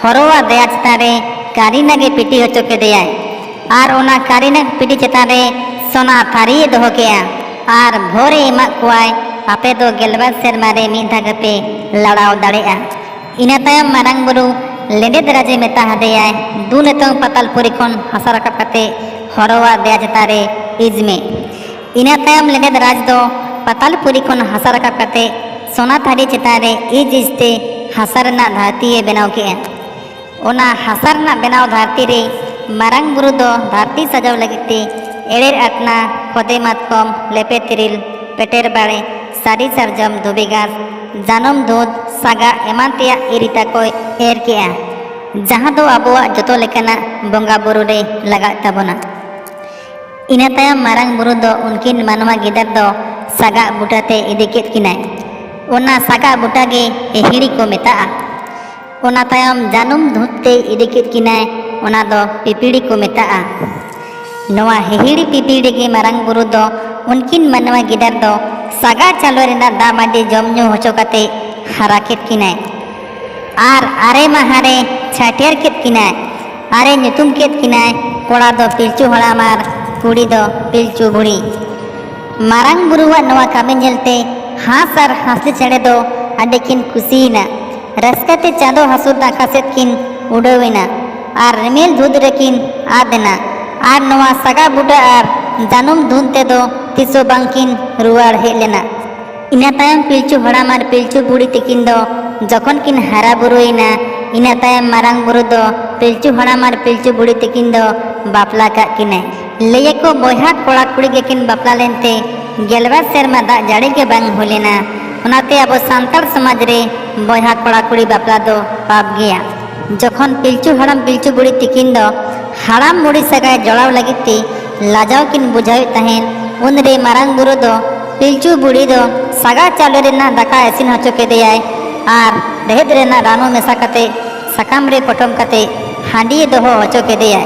ᱦᱚᱨᱚᱣᱟᱜ ᱫᱟᱭᱟ ᱪᱮᱛᱟᱱ ᱨᱮ ᱠᱟᱹᱨᱤᱱᱟ ᱜᱮ ᱯᱤᱴᱤ ᱦᱚᱪᱚ ᱠᱮᱫᱮᱭᱟᱭ ᱟᱨ ᱚᱱᱟ ᱠᱟᱹᱨᱤᱱᱟ ᱯᱤᱴᱤ ᱪᱮᱛᱟᱱ ᱨᱮ ᱥᱚᱱᱟ ᱛᱷᱟᱹᱨᱤᱭᱮ ᱫᱚᱦᱚ ᱠᱮᱫᱼᱟ ᱟᱨ ᱵᱷᱚᱨᱮ ᱮᱢᱟᱫ ᱠᱚᱣᱟᱭ, ᱟᱯᱮ ᱫᱚ ᱜᱮᱞᱵᱟᱨ ᱥᱮᱨᱢᱟ ᱨᱮ ᱢᱤᱫ ᱫᱷᱟᱣ ᱜᱮᱯᱮ ᱞᱟᱲᱟᱣ ᱫᱟᱲᱮᱭᱟᱜᱼᱟ᱾ ᱤᱱᱟᱹ ᱛᱟᱭᱚᱢ ᱢᱟᱨᱟᱝ ᱵᱩᱨᱩ ᱞᱮᱸᱰᱮᱫ ᱨᱟᱡᱽ ᱮ ᱢᱮᱛᱟ ᱦᱟᱫᱮᱭᱟᱭ, ᱫᱩ ᱱᱤᱛᱚᱝ ᱯᱟᱛᱟᱞᱯᱩᱨᱤ ᱠᱷᱚᱱ ᱦᱟᱥᱟ ᱨᱟᱠᱟᱵ ᱠᱟᱛᱮ ᱦᱚᱨᱚᱣᱟᱜ ᱫᱟᱭᱟ ᱪᱮᱛᱟᱱ ᱨᱮ ᱤᱡᱽ ᱢᱮ᱾ ᱤᱱᱟᱹ ᱛᱟᱭᱚᱢ ᱞᱮᱸᱰᱮᱫ ᱨᱟᱡᱽ ᱫᱚ ᱯᱟᱛᱟᱞᱯᱩᱨᱤ ᱠᱷᱚᱱ ᱦᱟᱥᱟ ᱨᱟᱠᱟᱵ ᱠᱟᱛᱮ ᱥᱚᱱᱟ ᱛᱷᱟᱹᱨᱤ ᱪᱮᱛᱟᱱ ᱨᱮ ᱤᱡᱽ ᱤᱡᱽ ᱛᱮ ᱦᱟᱥᱟ ᱨᱮᱱᱟᱜ ᱫᱷᱟᱹᱨᱛᱤ ᱮ ᱵᱮᱱᱟᱣ ᱠᱮᱫᱼᱟ᱾ ᱚᱱᱟ ᱦᱟᱥᱟ ᱨᱮᱱᱟᱜ ᱵᱮᱱᱟᱣ ᱫᱷᱟᱹᱨᱛᱤ ᱨᱮ ᱢᱟᱨᱟᱝ ᱵᱩᱨᱩ ᱫᱚ ᱫᱷᱟᱹᱨᱛᱤ ᱥᱟᱡᱟᱣ ᱞᱟᱹᱜᱤᱫ ᱛᱮ ᱮᱲᱮᱨ ᱟᱴᱱᱟ, ᱠᱷᱚᱫᱮ ᱢᱟᱛᱠᱚᱢ, ᱞᱮᱯᱮ ᱛᱤᱨᱤᱞ, ᱯᱮᱴᱮᱨ ᱵᱟᱲᱮ, ᱥᱟᱹᱨᱤ ᱥᱟᱨᱡᱚᱢ, ᱫᱷᱩᱵᱤ ᱜᱷᱟᱥ, ᱡᱟᱱᱩᱢ ᱫᱷᱩᱛ, ᱥᱟᱜᱟᱜ ᱮᱢᱟᱱ ᱛᱮᱭᱟᱜ ᱤᱨᱤᱛᱟ ᱠᱚᱭ ᱮᱨ ᱠᱮᱜᱼᱟ, ᱡᱟᱦᱟᱸ ᱫᱚ ᱟᱵᱚᱣᱟᱜ ᱡᱚᱛᱚ ᱞᱮᱠᱟᱱᱟᱜ ᱵᱚᱸᱜᱟ ᱵᱩᱨᱩ ᱨᱮ ᱞᱟᱜᱟᱜ ᱛᱟᱵᱚᱱᱟ᱾ ᱤᱱᱟᱹ ᱛᱟᱭᱚᱢ ᱢᱟᱨᱟᱝ ᱵᱩᱨᱩ ᱫᱚ ᱩᱱᱠᱤᱱ ᱢᱟᱱᱣᱟ ᱜᱤᱫᱟᱹᱨ ᱫᱚ ᱥᱟᱜᱟᱜ ᱵᱩᱴᱟᱹ ᱛᱮ ᱤᱫᱤ ᱠᱮᱫ ᱠᱤᱱᱟᱭ᱾ ᱚᱱᱟ ᱥᱟᱜᱟᱜ ᱵᱩᱴᱟᱹ ᱜᱮ ᱦᱤᱦᱤᱲᱤ ᱠᱚ ᱢᱮᱛᱟᱜᱼᱟ᱾ ᱚᱱᱟ ᱛᱟᱭᱚᱢ ᱡᱟᱹᱱᱩᱢ ᱫᱷᱩᱛ ᱛᱮ ᱤᱫᱤ ᱠᱮᱫ ᱠᱤᱱᱟᱭ, ᱚᱱᱟ ᱫᱚ ᱯᱤᱯᱤᱲᱤ ᱠᱚ ᱢᱮᱛᱟᱜᱼᱟ᱾ ᱱᱚᱣᱟ ᱦᱤᱦᱤᱲᱤ ᱯᱤᱯᱤᱲᱤ ᱜᱮ ᱢᱟᱨᱟᱝ ᱵᱩᱨᱩ ᱫᱚ ᱩᱱᱠᱤᱱ ᱢᱟᱱᱣᱟ ᱜᱤᱫᱟᱹᱨ ᱫᱚ ᱥᱟᱜᱟᱜ ᱪᱟᱣᱞᱮ ᱨᱮᱱᱟᱜ ᱫᱟᱜ ᱢᱟᱹᱰᱤ ᱡᱚᱢ ᱧᱩ ᱦᱚᱪᱚ ᱠᱟᱛᱮ ᱦᱟᱨᱟ ᱠᱮᱫ ᱠᱤᱱᱟᱭ᱾ ᱟᱨ ᱟᱨᱮ ᱢᱟᱦᱟ ᱨᱮ ᱪᱷᱟᱹᱴᱭᱟᱹᱨ ᱠᱮᱫ ᱠᱤᱱᱟᱭ᱾ ᱟᱨᱮ ᱧᱩᱛᱩᱢ ᱠᱮᱫ ᱠᱤᱱᱟᱭ, ᱠᱚᱲᱟ ᱫᱚ ᱯᱤᱞᱪᱩ ᱦᱟᱲᱟᱢ ᱟᱨ ᱠᱩᱲᱤ ᱫᱚ ᱯᱤᱞᱪᱩ ᱵᱩᱲᱦᱤ᱾ ᱢᱟᱨᱟᱝ ᱵᱩᱨᱩᱣᱟᱜ ᱱᱚᱣᱟ ᱠᱟᱹᱢᱤ ᱧᱮᱞᱛᱮ ᱦᱟᱸᱥ ᱟᱨ ᱦᱟᱸᱥᱞᱤ ᱪᱮᱬᱮ ᱫᱚ ᱟᱹᱰᱤ ᱠᱤᱱ ᱠᱩᱥᱤᱭᱮᱱᱟ᱾ ᱨᱟᱹᱥᱠᱟᱹ ᱛᱮ ᱪᱟᱸᱫᱚ ᱦᱟᱹᱥᱩᱨ ᱱᱟᱠᱷᱟ ᱥᱮᱫ ᱠᱤᱱ ᱩᱰᱟᱹᱣ ᱮᱱᱟ ᱟᱨ ᱨᱤᱢᱤᱞ ᱫᱷᱩᱸᱛ ᱨᱮᱠᱤᱱ ᱟᱫ ᱮᱱᱟ᱾ ᱟᱨ ᱱᱚᱣᱟ ᱥᱟᱜᱟ ᱵᱩᱴᱟᱹ ᱟᱨ ᱡᱟᱹᱱᱩᱢ ᱫᱷᱩᱸᱛ ᱛᱮᱫᱚ ᱛᱤᱥ ᱦᱚᱸ ᱵᱟᱝ ᱠᱤᱱ ᱨᱩᱣᱟᱹᱲ ᱦᱮᱡ ᱞᱮᱱᱟ᱾ ᱤᱱᱟᱹ ᱛᱟᱭᱚᱢ ᱯᱤᱞᱪᱩ ᱦᱟᱲᱟᱢ ᱟᱨ ᱯᱤᱞᱪᱩ ᱵᱩᱲᱦᱤ ᱛᱤᱠᱤᱱ ᱫᱚ ᱡᱚᱠᱷᱚᱱ ᱠᱤᱱ ᱦᱟᱨᱟ ᱵᱩᱨᱩᱭᱮᱱᱟ, ᱤᱱᱟᱹ ᱛᱟᱭᱚᱢ ᱢᱟᱨᱟᱝ ᱵᱩᱨᱩ ᱫᱚ ᱯᱤᱞᱪᱩ ᱦᱟᱲᱟᱢ ᱟᱨ ᱯᱤᱞᱪᱩ ᱵᱩᱲᱦᱤ ᱛᱤᱠᱤᱱ ᱫᱚ ᱵᱟᱯᱞᱟ ᱠᱟᱜ ᱠᱤᱱᱟᱭ᱾ ᱞᱟᱹᱭᱟᱠᱚ ᱵᱚᱭᱦᱟ ᱠᱚᱲᱟ ᱠᱩᱲᱤ ᱜᱮᱠᱤᱱ ᱵᱟᱯᱞᱟ ᱞᱮᱱᱛᱮ ᱜᱮᱞᱵᱟᱨ ᱥᱮᱨᱢᱟ ᱫᱟᱜ ᱡᱟᱹᱲᱤ ᱜᱮ ᱵᱟᱝ ᱦᱩᱭ ᱞᱮᱱᱟ᱾ ᱚᱱᱟᱛᱮ ᱟᱵᱚ ᱥᱟᱱᱛᱟᱲ ᱥᱚᱢᱟᱡᱽ ᱨᱮ ᱵᱚᱭᱦᱟ ᱠᱚᱲᱟ ᱠᱩᱲᱤ ᱵᱟᱯᱞᱟ ᱫᱚ ᱯᱟᱯ ᱜᱮᱭᱟ᱾ ᱡᱚᱠᱷᱚᱱ ᱯᱤᱞᱪᱩ ᱦᱟᱲᱟᱢ ᱯᱤᱞᱪᱩ ᱵᱩᱲᱦᱤ ᱛᱤᱠᱤᱱ ᱫᱚ ᱦᱟᱲᱟᱢ ᱵᱩᱲᱦᱤ ᱥᱟᱹᱜᱟᱭ ᱡᱚᱲᱟᱣ ᱞᱟᱹᱜᱤᱫ ᱛᱮ ᱞᱟᱡᱟᱣ ᱠᱤᱱ ᱵᱩᱡᱷᱟᱹᱣᱮᱫ ᱛᱟᱦᱮᱸᱫ, ᱩᱱᱨᱮ ᱢᱟᱨᱟᱝ ᱵᱩᱨᱩ ᱫᱚ ᱯᱤᱞᱪᱩ ᱵᱩᱲᱦᱤ ᱫᱚ ᱥᱟᱜᱟ ᱪᱟᱣᱞᱮ ᱨᱮᱱᱟᱜ ᱫᱟᱠᱟ ᱤᱥᱤᱱ ᱦᱚᱪᱚ ᱠᱮᱫᱮᱭᱟᱭ ᱟᱨ ᱨᱮᱦᱮᱫ ᱨᱮᱱᱟᱜ ᱨᱟᱱᱩ ᱢᱮᱥᱟ ᱠᱟᱛᱮ ᱥᱟᱠᱟᱢ ᱨᱮ ᱯᱚᱴᱚᱢ ᱠᱟᱛᱮ ᱦᱟᱺᱰᱤᱭᱮ ᱫᱚᱦᱚ ᱦᱚᱪᱚ ᱠᱮᱫᱮᱭᱟᱭ᱾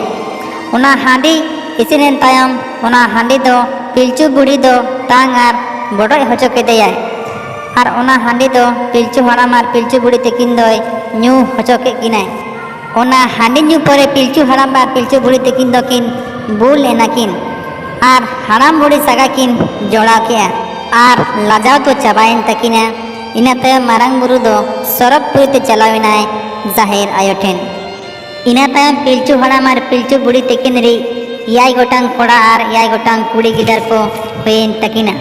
ᱚᱱᱟ ᱦᱟᱺᱰᱤ ᱤᱥᱤᱱᱮᱱ ᱛᱟᱭᱚᱢ ᱚᱱᱟ ᱦᱟᱺᱰᱤ ᱫᱚ ᱯᱤᱞᱪᱩ ᱵᱩᱲᱦᱤ ᱫᱚ ᱛᱟᱝ ᱟᱨ ᱵᱚᱰᱚᱡ ᱦᱚᱪᱚ ᱠᱮᱫᱮᱭᱟᱭ᱾ ᱟᱨ ᱚᱱᱟ ᱦᱟᱺᱰᱤ ᱫᱚ ᱯᱤᱞᱪᱩ ᱦᱟᱲᱟᱢ ᱟᱨ ᱯᱤᱞᱪᱩ ᱵᱩᱲᱦᱤ ᱛᱟᱹᱠᱤᱱ ᱫᱚᱭ ᱧᱩ ᱦᱚᱪᱚ ᱠᱮᱫ ᱠᱤᱱᱟᱭ᱾ ᱚᱱᱟ ᱦᱟᱺᱰᱤ ᱧᱩ ᱯᱚᱨᱮ ᱯᱤᱞᱪᱩ ᱦᱟᱲᱟᱢ ᱟᱨ ᱯᱤᱞᱪᱩ ᱵᱩᱲᱦᱤ ᱛᱟᱹᱠᱤᱱ ᱫᱚᱠᱤᱱ ᱵᱩᱞ ᱮᱱᱟ ᱠᱤᱱ ᱟᱨ ᱦᱟᱲᱟᱢ ᱵᱩᱲᱦᱤ ᱥᱟᱜᱟ ᱠᱤᱱ ᱡᱚᱲᱟᱣ ᱠᱮᱫᱼᱟ ᱟᱨ ᱞᱟᱡᱟᱣ ᱫᱚ ᱪᱟᱵᱟᱭᱮᱱ ᱛᱟᱹᱠᱤᱱᱟ᱾ ᱤᱱᱟᱹ ᱛᱟᱭᱚᱢ ᱢᱟᱨᱟᱝ ᱵᱩᱨᱩ ᱫᱚ ᱥᱚᱨᱚᱜᱽ ᱯᱩᱨᱤ ᱛᱮ ᱪᱟᱞᱟᱣ ᱮᱱᱟᱭ ᱡᱟᱦᱮᱨ ᱟᱭᱳ ᱴᱷᱮᱱ᱾ ᱤᱱᱟᱹ ᱛᱟᱭᱚᱢ ᱯᱤᱞᱪᱩ ᱦᱟᱲᱟᱢ ᱟᱨ ᱯᱤᱞᱪᱩ ᱵᱩᱲᱦᱤ ᱛᱟᱹᱠᱤᱱ ᱨᱤᱡ ᱮᱭᱟᱭ ᱜᱚᱴᱟᱝ ᱠᱚᱲᱟ ᱟᱨ ᱮᱭᱟᱭ ᱜᱚᱴᱟᱝ ᱠᱩᱲᱤ ᱜᱤᱫᱟᱹᱨ ᱠᱚ ᱦᱩᱭᱮᱱ ᱛᱟᱹᱠᱤᱱᱟ᱾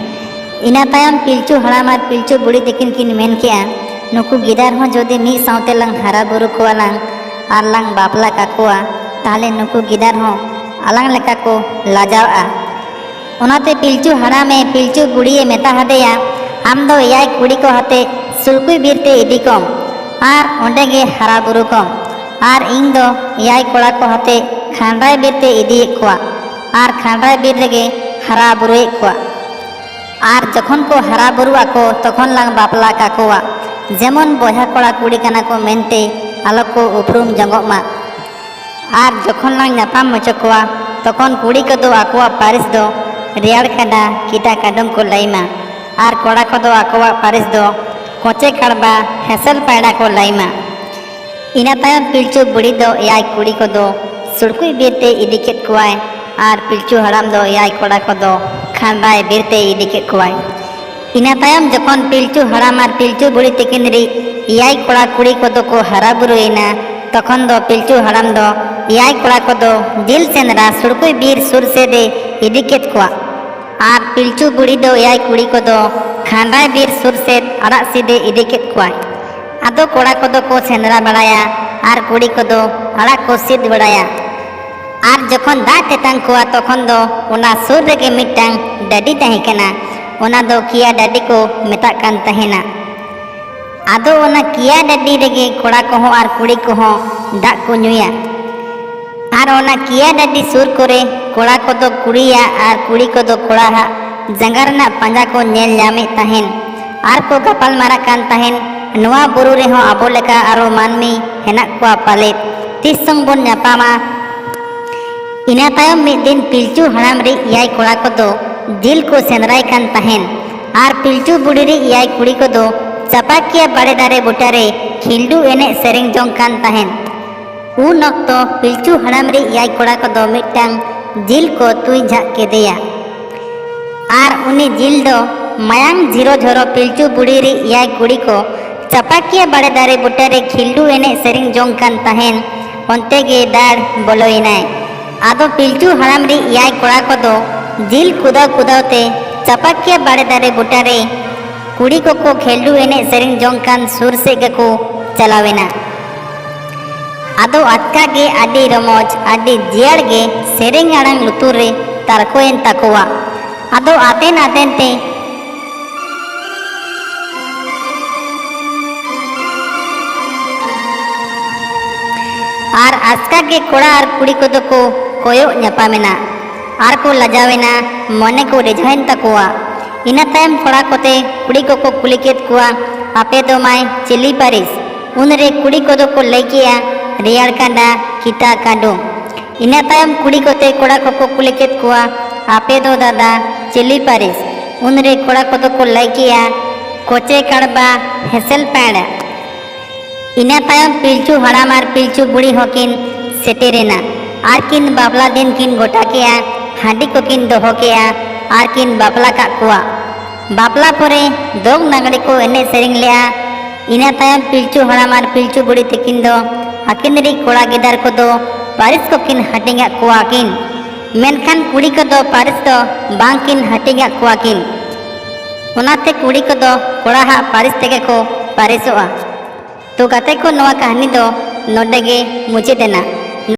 ᱤᱱᱟᱹ ᱛᱟᱭᱚᱢ ᱯᱤᱞᱪᱩ ᱦᱟᱲᱟᱢ ᱟᱨ ᱯᱤᱞᱪᱩ ᱵᱩᱲᱦᱤ ᱛᱟᱹᱠᱤᱱ ᱠᱤᱱ ᱢᱮᱱ ᱠᱮᱜᱼᱟ, "ᱱᱩᱠᱩ ᱜᱤᱫᱟᱹᱨ ᱦᱚᱸ ᱡᱩᱫᱤ ᱢᱤᱫ ᱥᱟᱶᱛᱮ ᱞᱟᱝ ᱦᱟᱨᱟ ᱵᱩᱨᱩ ᱠᱚᱣᱟ ᱞᱟᱝ ᱟᱨ ᱞᱟᱝ ᱵᱟᱯᱞᱟ ᱠᱟᱠᱚᱣᱟ, ᱛᱟᱦᱞᱮ ᱱᱩᱠᱩ ᱜᱤᱫᱟᱹᱨ ᱦᱚᱸ ᱟᱞᱟᱝ ᱞᱮᱠᱟ ᱠᱚ ᱞᱟᱡᱟᱣᱜᱼᱟ᱾" ᱚᱱᱟᱛᱮ ᱯᱤᱞᱪᱩ ᱦᱟᱲᱟᱢᱮ ᱯᱤᱞᱪᱩ ᱵᱩᱲᱦᱤᱭᱮ ᱢᱮᱛᱟ ᱦᱟᱫᱮᱭᱟ, "ᱟᱢ ᱫᱚ ᱮᱭᱟᱭ ᱠᱩᱲᱤ ᱠᱚ ᱦᱟᱛᱮ ᱥᱩᱲᱠᱩᱭ ᱵᱤᱨ ᱛᱮ ᱤᱫᱤ ᱠᱚᱢ ᱟᱨ ᱚᱸᱰᱮ ᱜᱮ ᱦᱟᱨᱟ ᱵᱩᱨᱩ ᱠᱚᱢ, ᱟᱨ ᱤᱧ ᱫᱚ ᱮᱭᱟᱭ ᱠᱚᱲᱟ ᱠᱚ ᱦᱟᱛᱮ ᱠᱷᱟᱸᱰᱟᱭ ᱵᱤᱨ ᱛᱮ ᱤᱫᱤᱭᱮᱫ ᱠᱚᱣᱟ ᱟᱨ ᱠᱷᱟᱸᱰᱟᱭ ᱵᱤᱨ ᱨᱮᱜᱮ ᱦᱟᱨᱟ ᱵᱩᱨᱩᱭᱮᱫ ᱠᱚᱣᱟ᱾ ᱟᱨ ᱡᱚᱠᱷᱚᱱ ᱠᱚ ᱦᱟᱨᱟ ᱵᱩᱨᱩᱜ ᱟᱠᱚ, ᱛᱚᱠᱷᱚᱱ ᱞᱟᱝ ᱵᱟᱯᱞᱟ ᱠᱟᱠᱚᱣᱟ, ᱡᱮᱢᱚᱱ ᱵᱚᱭᱦᱟ ᱠᱚᱲᱟ ᱠᱩᱲᱤ ᱠᱟᱱᱟ ᱠᱚ ᱢᱮᱱᱛᱮ ᱟᱞᱚ ᱠᱚ ᱩᱯᱨᱩᱢ ᱡᱚᱝᱚᱜ ᱢᱟ᱾ ᱟᱨ ᱡᱚᱠᱷᱚᱱ ᱞᱟᱝ ᱧᱟᱯᱟᱢ ᱦᱚᱪᱚ ᱠᱚᱣᱟ, ᱛᱚᱠᱷᱚᱱ ᱠᱩᱲᱤ ᱠᱚᱫᱚ ᱟᱠᱚᱣᱟᱜ ᱯᱟᱹᱨᱤᱥ ᱫᱚ ᱨᱮᱭᱟᱲ ᱠᱟᱰᱟ, ᱠᱤᱛᱟ ᱠᱟᱰᱚᱢ ᱠᱚ ᱞᱟᱹᱭ ᱢᱟ, ᱟᱨ ᱠᱚᱲᱟ ᱠᱚᱫᱚ ᱟᱠᱚᱣᱟᱜ ᱯᱟᱹᱨᱤᱥ ᱫᱚ ᱠᱚᱪᱮ ᱠᱟᱲᱵᱟ, ᱦᱮᱸᱥᱮᱞ ᱯᱟᱭᱲᱟ ᱠᱚ ᱞᱟᱹᱭ ᱢᱟ᱾" ᱤᱱᱟᱹ ᱛᱟᱭᱚᱢ ᱯᱤᱞᱪᱩ ᱵᱩᱲᱦᱤ ᱫᱚ ᱮᱭᱟᱭ ᱠᱩᱲᱤ ᱠᱚᱫᱚ ᱥᱩᱲᱠᱩᱭ ᱵᱤᱨ ᱛᱮᱭ ᱤᱫᱤ ᱠᱮᱫ ᱠᱚᱣᱟᱭ ᱟᱨ ᱯᱤᱞᱪᱩ ᱦᱟᱲᱟᱢ ᱫᱚ ᱮᱭᱟᱭ ᱠᱚᱲᱟ ᱠᱚᱫᱚ ᱠᱷᱟᱸᱰᱟᱭ ᱵᱤᱨ ᱛᱮᱭ ᱤᱫᱤ ᱠᱮᱫ ᱠᱚᱣᱟᱭ᱾ ᱤᱱᱟᱹ ᱛᱟᱭᱚᱢ ᱡᱚᱠᱷᱚᱱ ᱯᱤᱞᱪᱩ ᱦᱟᱲᱟᱢ ᱟᱨ ᱯᱤᱞᱪᱩ ᱵᱩᱲᱦᱤ ᱛᱟᱹᱠᱤᱱ ᱨᱤᱡ ᱮᱭᱟᱭ ᱠᱚᱲᱟ ᱠᱩᱲᱤ ᱠᱚᱫᱚ ᱠᱚ ᱦᱟᱨᱟ ᱵᱩᱨᱩᱭᱮᱱᱟ, ᱛᱚᱠᱷᱚᱱ ᱫᱚ ᱯᱤᱞᱪᱩ ᱦᱟᱲᱟᱢ ᱫᱚ ᱮᱭᱟᱭ ᱠᱚᱲᱟ ᱠᱚᱫᱚ ᱡᱤᱞ ᱥᱮᱸᱫᱽᱨᱟ ᱥᱩᱲᱠᱩᱭ ᱵᱤᱨ ᱥᱩᱨ ᱥᱮᱫ ᱮ ᱤᱫᱤ ᱠᱮᱫ ᱠᱚᱣᱟ᱾ ᱟᱨ ᱯᱤᱞᱪᱩ ᱵᱩᱲᱦᱤ ᱫᱚ ᱮᱭᱟᱭ ᱠᱩᱲᱤ ᱠᱚᱫᱚ ᱠᱷᱟᱸᱰᱟᱭ ᱵᱤᱨ ᱥᱩᱨ ᱥᱮᱫ ᱟᱲᱟᱜ ᱥᱤᱫ ᱮ ᱤᱫᱤ ᱠᱮᱫ ᱠᱚᱣᱟᱭ᱾ ᱟᱫᱚ ᱠᱚᱲᱟ ᱠᱚᱫᱚ ᱠᱚ ᱥᱮᱸᱫᱽᱨᱟ ᱵᱟᱲᱟᱭᱟ ᱟᱨ ᱠᱩᱲᱤ ᱠᱚᱫᱚ ᱟᱲᱟᱜ ᱠᱚ ᱥᱤᱫ ᱵᱟᱲᱟᱭᱟ᱾ ᱟᱨ ᱡᱚᱠᱷᱚᱱ ᱫᱟᱜ ᱛᱮᱛᱟᱝ ᱠᱚᱣᱟ, ᱛᱚᱠᱷᱚᱱ ᱫᱚ ᱚᱱᱟ ᱥᱩᱨ ᱨᱮᱜᱮ ᱢᱤᱫᱴᱟᱝ ᱰᱟᱹᱰᱤ ᱛᱟᱦᱮᱸ ᱠᱟᱱᱟ, ᱚᱱᱟ ᱫᱚ ᱠᱤᱭᱟ ᱰᱟᱹᱰᱤ ᱠᱚ ᱢᱮᱛᱟᱜ ᱠᱟᱱ ᱛᱟᱦᱮᱱᱟ᱾ ᱟᱫᱚ ᱚᱱᱟ ᱠᱤᱭᱟ ᱰᱟᱹᱰᱤ ᱨᱮᱜᱮ ᱠᱚᱲᱟ ᱠᱚᱦᱚᱸ ᱟᱨ ᱠᱩᱲᱤ ᱠᱚᱦᱚᱸ ᱫᱟᱜ ᱠᱚ ᱧᱩᱭᱟ᱾ ᱟᱨ ᱚᱱᱟ ᱠᱤᱭᱟ ᱰᱟᱹᱰᱤ ᱥᱩᱨ ᱠᱚᱨᱮ ᱠᱚᱲᱟ ᱠᱚᱫᱚ ᱠᱩᱲᱤᱭᱟᱜ ᱟᱨ ᱠᱩᱲᱤ ᱠᱚᱫᱚ ᱠᱚᱲᱟᱣᱟᱜ ᱡᱟᱸᱜᱟ ᱨᱮᱱᱟᱜ ᱯᱟᱸᱡᱟ ᱠᱚ ᱧᱮᱞ ᱧᱟᱢᱮᱫ ᱛᱟᱦᱮᱱ᱾ ᱟᱨ ᱠᱚ ᱜᱟᱯᱟᱞ ᱢᱟᱨᱟᱜ ᱠᱟᱱ ᱛᱟᱦᱮᱱ, "ᱱᱚᱣᱟ ᱵᱩᱨᱩ ᱨᱮᱦᱚᱸ ᱟᱵᱚ ᱞᱮᱠᱟ ᱟᱨᱚ ᱢᱟᱹᱱᱢᱤ ᱦᱮᱱᱟᱜ ᱠᱚᱣᱟ ᱯᱟᱞᱮᱫ, ᱛᱤᱥ ᱪᱚᱝ ᱵᱚᱱ ᱧᱟᱯᱟᱢᱟ?" ᱤᱱᱟᱹ ᱛᱟᱭᱚᱢ ᱢᱤᱫ ᱫᱤᱱ ᱯᱤᱞᱪᱩ ᱦᱟᱲᱟᱢ ᱨᱤᱡ ᱮᱭᱟᱭ ᱠᱚᱲᱟ ᱠᱚᱫᱚ ᱡᱤᱞ ᱠᱚ ᱥᱮᱸᱫᱽᱨᱟᱭ ᱠᱟᱱ ᱛᱟᱦᱮᱱ᱾ ᱟᱨ ᱯᱤᱞᱪᱩ ᱵᱩᱲᱦᱤ ᱨᱮ ᱮᱭᱟᱭ ᱠᱩᱲᱤ ᱠᱚᱫᱚ ᱪᱟᱯᱟᱠᱤᱭᱟᱹ ᱵᱟᱲᱮ ᱫᱟᱨᱮ ᱵᱩᱴᱟᱹ ᱨᱮ ᱠᱷᱤᱞᱰᱩ ᱮᱱᱮᱡ ᱥᱮᱨᱮᱧ ᱡᱚᱝ ᱠᱟᱱ ᱛᱟᱦᱮᱸᱱ᱾ ᱩᱱ ᱚᱠᱛᱚ ᱯᱤᱞᱪᱩ ᱦᱟᱲᱟᱢ ᱨᱮ ᱮᱭᱟᱭ ᱠᱚᱲᱟ ᱠᱚᱫᱚ ᱢᱤᱫᱴᱟᱝ ᱡᱤᱞ ᱠᱚ ᱛᱩᱧ ᱡᱷᱟᱜ ᱠᱮᱫᱮᱭᱟ᱾ ᱟᱨ ᱩᱱᱤ ᱡᱤᱞ ᱫᱚ ᱢᱟᱭᱟᱝ ᱡᱷᱤᱨᱚ ᱡᱷᱚᱨᱚ ᱯᱤᱞᱪᱩ ᱵᱩᱲᱦᱤ ᱨᱮ ᱮᱭᱟᱭ ᱠᱩᱲᱤ ᱠᱚ ᱪᱟᱯᱟᱠᱤᱭᱟᱹ ᱵᱟᱲᱮ ᱫᱟᱨᱮ ᱵᱩᱴᱟᱹ ᱨᱮ ᱠᱷᱤᱞᱰᱩ ᱮᱱᱮᱡ ᱥᱮᱨᱮᱧ ᱡᱚᱝ ᱠᱟᱱ ᱛᱟᱦᱮᱸᱱ, ᱚᱱᱛᱮ ᱜᱮ ᱫᱟᱹᱲ ᱵᱚᱞᱚᱭᱮᱱᱟᱭ᱾ ᱟᱫᱚ ᱯᱤᱞᱪᱩ ᱦᱟᱲᱟᱢ ᱨᱮ ᱮᱭᱟᱭ ᱠᱚᱲᱟ ᱠᱚᱫᱚ ᱡᱤᱞ ᱠᱩᱫᱟᱹᱣ ᱠᱩᱫᱟᱹᱣ ᱛᱮ ᱪᱟᱯᱟᱠᱤᱭᱟᱹ ᱵᱟᱲᱮ ᱫᱟᱨᱮ ᱵᱩᱴᱟᱹ ᱨᱮ ᱠᱩᱲᱤ ᱠᱚᱠᱚ ᱠᱷᱮᱞᱰᱩ ᱮᱱᱮᱡ ᱥᱮᱨᱮᱧ ᱡᱚᱝ ᱠᱟᱱ ᱥᱩᱨ ᱥᱮᱫ ᱜᱮᱠᱚ ᱪᱟᱞᱟᱣᱮᱱᱟ᱾ ᱟᱫᱚ ᱟᱪᱠᱟ ᱜᱮ ᱟᱹᱰᱤ ᱨᱚᱢᱚᱡᱽ, ᱟᱹᱰᱤ ᱡᱤᱭᱟᱹᱲ ᱜᱮ ᱥᱮᱨᱮᱧ ᱟᱲᱟᱝ ᱞᱩᱛᱩᱨ ᱨᱮ ᱛᱟᱨᱠᱚᱭᱮᱱ ᱛᱟᱠᱚᱣᱟ᱾ ᱟᱫᱚ ᱟᱛᱮᱱ ᱟᱛᱮᱱ ᱛᱮ ᱟᱨ ᱟᱪᱠᱟ ᱜᱮ ᱠᱚᱲᱟ ᱟᱨ ᱠᱩᱲᱤ ᱠᱚᱫᱚ ᱠᱚ ᱠᱚᱭᱚᱜ ᱧᱟᱯᱟᱢᱮᱱᱟ ᱟᱨ ᱠᱚ ᱞᱟᱡᱟᱣᱮᱱᱟ, ᱢᱚᱱᱮ ᱠᱚ ᱨᱤᱡᱷᱟᱹᱣᱮᱱ ᱛᱟᱠᱚᱣᱟ᱾ ᱤᱱᱟᱹ ᱛᱟᱭᱚᱢ ᱠᱚᱲᱟ ᱠᱚᱛᱮ ᱠᱩᱲᱤ ᱠᱚᱠᱚ ᱠᱩᱞᱤ ᱠᱮᱫ ᱠᱚᱣᱟ, "ᱟᱯᱮ ᱫᱚ ᱢᱟᱹᱭ ᱪᱤᱞᱤ ᱯᱟᱹᱨᱤᱥ?" ᱩᱱᱨᱮ ᱠᱩᱲᱤ ᱠᱚᱫᱚ ᱠᱚ ᱞᱟᱹᱭ ᱠᱮᱜᱼᱟ, "ᱨᱮᱭᱟᱲ ᱠᱟᱸᱰᱟ, ᱠᱤᱛᱟ ᱠᱟᱹᱰᱩ᱾" ᱤᱱᱟᱹ ᱛᱟᱭᱚᱢ ᱠᱩᱲᱤ ᱠᱚᱛᱮ ᱠᱚᱲᱟ ᱠᱚᱠᱚ ᱠᱩᱞᱤ ᱠᱮᱫ ᱠᱚᱣᱟ, "ᱟᱯᱮ ᱫᱚ ᱫᱟᱫᱟ ᱪᱤᱞᱤ ᱯᱟᱹᱨᱤᱥ?" ᱩᱱᱨᱮ ᱠᱚᱲᱟ ᱠᱚᱫᱚ ᱠᱚ ᱞᱟᱹᱭ ᱠᱮᱜᱼᱟ, "ᱠᱚᱪᱮ ᱠᱟᱲᱵᱟ, ᱦᱮᱸᱥᱮᱞ ᱯᱮᱸᱲ᱾" ᱤᱱᱟᱹ ᱛᱟᱭᱚᱢ ᱯᱤᱞᱪᱩ ᱦᱟᱲᱟᱢ ᱟᱨ ᱯᱤᱞᱪᱩ ᱵᱩᱲᱦᱤ ᱦᱚᱸᱠᱤᱱ ᱥᱮᱴᱮᱨᱮᱱᱟ ᱟᱨ ᱠᱤᱱ ᱵᱟᱯᱞᱟ ᱫᱤᱱ ᱠᱤᱱ ᱜᱚᱴᱟ ᱠᱮᱜᱼᱟ, ᱦᱟᱺᱰᱤ ᱠᱚᱠᱤᱱ ᱫᱚᱦᱚ ᱠᱮᱜᱼᱟ ᱟᱨ ᱠᱤᱱ ᱵᱟᱯᱞᱟ ᱠᱟᱜ ᱠᱚᱣᱟ᱾ ᱵᱟᱯᱞᱟ ᱯᱚᱨᱮ ᱫᱚᱝ ᱞᱟᱜᱽᱲᱮ ᱠᱚ ᱮᱱᱮᱡ ᱥᱮᱨᱮᱧ ᱞᱮᱜᱼᱟ᱾ ᱤᱱᱟᱹ ᱛᱟᱭᱚᱢ ᱯᱤᱞᱪᱩ ᱦᱟᱲᱟᱢ ᱟᱨ ᱯᱤᱞᱪᱩ ᱵᱩᱲᱦᱤ ᱛᱟᱹᱠᱤᱱ ᱫᱚ ᱟᱹᱠᱤᱱ ᱨᱤᱡ ᱠᱚᱲᱟ ᱜᱤᱫᱟᱹᱨ ᱠᱚᱫᱚ ᱯᱟᱹᱨᱤᱥ ᱠᱚᱠᱤᱱ ᱦᱟᱹᱴᱤᱧᱟᱜ ᱠᱚᱣᱟ ᱠᱤᱱ, ᱢᱮᱱᱠᱷᱟᱱ ᱠᱩᱲᱤ ᱠᱚᱫᱚ ᱯᱟᱹᱨᱤᱥ ᱫᱚ ᱵᱟᱝᱠᱤᱱ ᱦᱟᱹᱴᱤᱧᱟᱜ ᱠᱚᱣᱟ ᱠᱤᱱ᱾ ᱚᱱᱟᱛᱮ ᱠᱩᱲᱤ ᱠᱚᱫᱚ ᱠᱚᱲᱟ ᱦᱟᱜ ᱯᱟᱹᱨᱤᱥ ᱛᱮᱜᱮ ᱠᱚ ᱯᱟᱹᱨᱤᱥᱚᱜᱼᱟ᱾ ᱛᱚ ᱜᱟᱛᱮ ᱠᱚ, ᱱᱚᱣᱟ ᱠᱟᱹᱦᱱᱤ ᱫᱚ ᱱᱚᱰᱮ ᱜᱮ ᱢᱩᱪᱟᱹᱫ ᱮᱱᱟ᱾